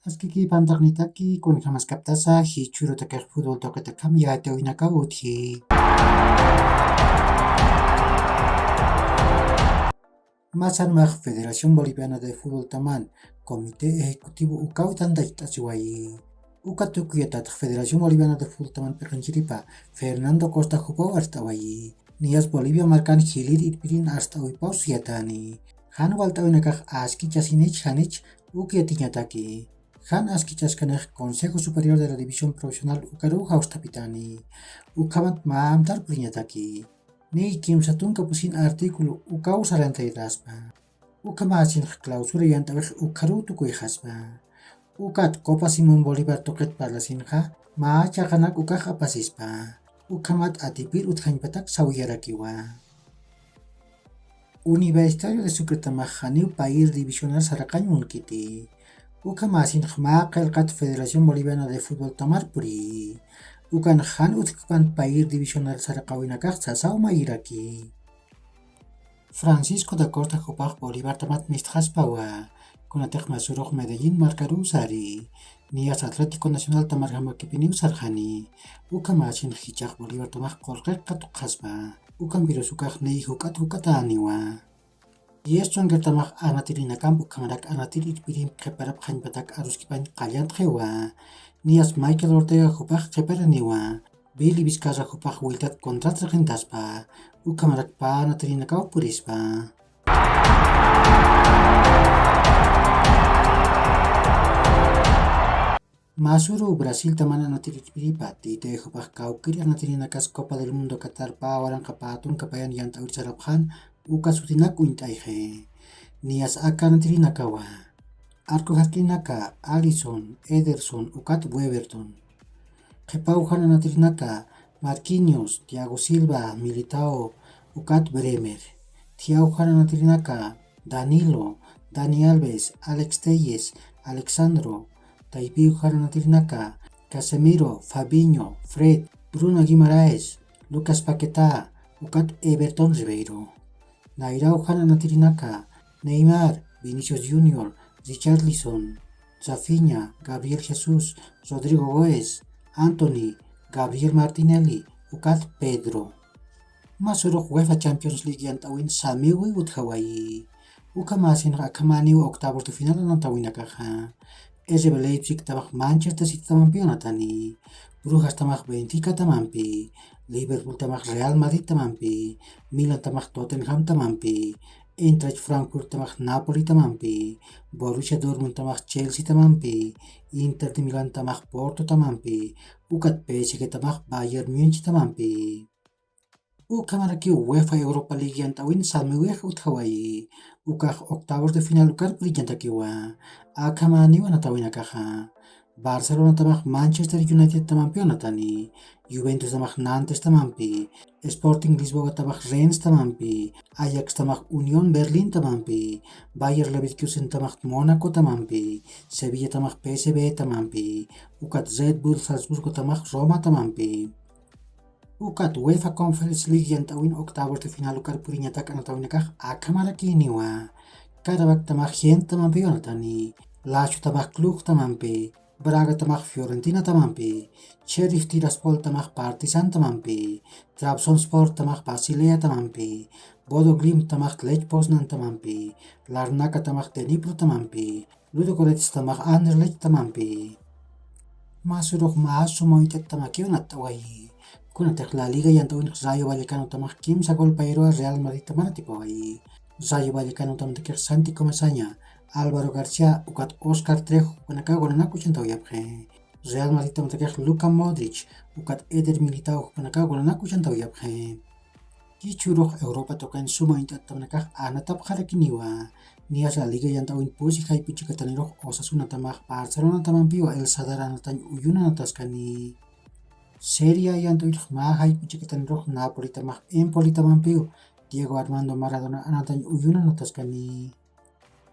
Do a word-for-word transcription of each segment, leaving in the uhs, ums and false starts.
Askiki pantaqnitaki, kunjamaskaptasa jichhürutakix fútbol tuqitakham yatiyäwinakaw utji. Masanmax Federación Boliviana de Fútbol Taman, Comité Ejecutivo ukaw tantacht'asiwayi. Uka tukuyatatx Federación Boliviana de Fútbol Taman p'iqinchiripa Fernando Costa jupaw arst'awayi. Niyas Bolivia markan jilïr irpirin arst'awipaw suyatani. Jan walt'äwinakax askichasinich janich uk yatiñataki. Jan askichaskanix Consejo Superior de la División Profesional ukaruw jawst'apitani. Ukhamat mä amtar puriñataki. Niy kimsa tunka pusin artículo ukaw sarantayataspa. Ukhamäsinx clausura yant'äwix ukharuw tukuyxaspa. Ukat Copa Simón Bolívar tuqit parlasinxa mä chaqanak ukax apasispa. Ukhamat atipir utjañpatak sawiyarakiwa. Universitario de Sucretamax janiw payïr divisional saraqañ munkiti. Ukhamäsinx mä qillqat Federación Boliviana de Fútbol Tamar puriyi. Ukan jan utjkpan payïr divisional saraqäwinakax sasaw mayiraki. Francisco da Costa jupax Bolívar Tamat mistxaspawa. Kunatix masürux Medellín markaruw sari. Niyas Atlético Nacional Tamarjamakipiniw sarxani. Ukhamäsinx jichhax Bolívar Tamax qullqiq katuqxaspa. Ukhampirus ukax niy juk'at juk'atäniwa. Diez chunkartamax anatirinakamp ukhamarak anatir irpirimp qhiparap qhañpatak aruskipañ qallantxiwa. Niyas Michael Ortega jupax qhiparaniwa. Billy Vizcarra jupax wiltat contrat riqintaspa. Ukhamarak pä anatirinakaw purispa. Masüru Brasil taman anatir irpiripa, tite jupax kawkir anatirinakas Copa del Mundo Qatar pä waranqa pä tunka payan yant'äwir sarapxän, uka sutinak uñt'ayxi. Niyas aka anatirinakawa. Arco jarkirinaka, Alisson, Ederson, ukat Weverton. Qhipaw jan anatirinaka, Marquinhos, Thiago Silva, Militao, ukat Bremer. Thiyaw jan anatirinaka, Danilo, Dani Alves, Alex Telles, Alex Sandro. Taypiw jan anatirinaka, Casemiro, Fabinho, Fred, Bruno Guimaraes, Lucas Paquetá, ukat Everton Ribeiro. Nayraw jan anatirinaka, Neymar, Vinicius Junior, Richarlison, Rafinha, Gabriel Jesus, Rodrigo Goes, Antony, Gabriel Martinelli, ukat Pedro. Masürux UEFA Champions League yant'äwin samiwi utjawayi. Ukhamäsinx akhamäniw octavos de final anatawinakaxa. R B Leipzig tamax Manchester City tamampiw anatani. Brujas tamax Benfica tamampi. Liverpool tamax Real Madrid tamampi. Milan tamax Tottenham tamampi. Eintracht Frankfurt tamax Napoli tamampi. Borussia Dortmund tamax Chelsea tamampi. Inter de Milán tamax Porto tamampi. Ukat P S G tamax Bayern Múnich tamampi. Ukhamarakiw UEFA Europa League yant'äwin samiwix utjawayi. Ukax octavos de final ukar puriñatakiwa. Akhamäniw anatawinakaxa. Barcelona tamax Manchester United tamampiw anatani. Juventus tamax Nantes tamampi. Sporting Lisboa tamax Rennes tamampi. Ajax tamax Unión Berlín tamampi. Bayer Leverkusen tamax Mónaco tamampi. Sevilla tamax P S V tamampi. Ukat Red Bull Salzburgo tamax Roma tamampi. Ukat UEFA Conference League yant'äwin octavos de final ukar puriñatak anatawinakax akhamarakïniwa. Karabakh tamax Gent tamampiw anatani. Lazio tamax Cluj tamampi. Braga tamax Fiorentina tamampi. Sheriff Tiraspol tamax Partizan tamampi. Trabzonspor tamax Basilea tamampi. Bodo Glimt tamax Lech Poznan tamampi. Larnaca tamax Dnipro tamampi. Ludogorets tamax Anderlecht tamampi. Masürux mä suma uñt'at tamakiw anat'awayi. Kunatix La Liga yant'äwinx Rayo Vallecano tamax kimsa gol payruwa Real Madrid tamar atipawayi. Rayo Vallecano tamatakix Santi Comesaña, Álvaro García, ukat Oscar Trejo jupanakaw golanak uchantawayapxi. Real Madrid tamatakix Luka Modric, ukat Eder Militao jupanakaw golanak uchantawayapxi. Jichhürux Europa tuqin suma uñt'at tamanakax anatapxarakiniwa. Niyas La Liga yant'äwin pusi jayp'u chikatanirux Osasuna tamax Barcelona tamampiw El Sadar anatañ uyuna anataskani. Serie A yant'äwinx mä jayp'u chikatanirux Napoli tamax Empoli tamampiw Diego Armando Maradona anatañ uyuna anataskani.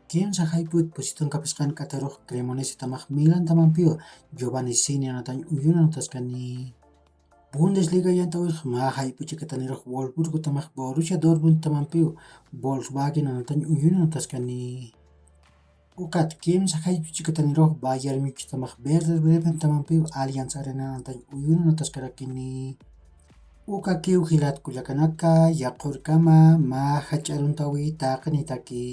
Kimsa jayp'ut pusi tunka phisqan k'atarux Cremonese tamax Milan tamampiw Giovanni Sini anatañ uyuna anataskani. Bundesliga yant'äwinx mä jayp'u chikatanirux Wolfsburgo tamax Borussia Dortmund tamampiw Volkswagen anatañ uyuna anataskani. Ukat kimsa jayp'u chikatanirux bayarmichutamax verdes brepentamampiw alianza arena antañ uyununataskaraki ni. Ukakiw jilatkullakanaka yaqurkama ma jach'aruntawi taqinitaki.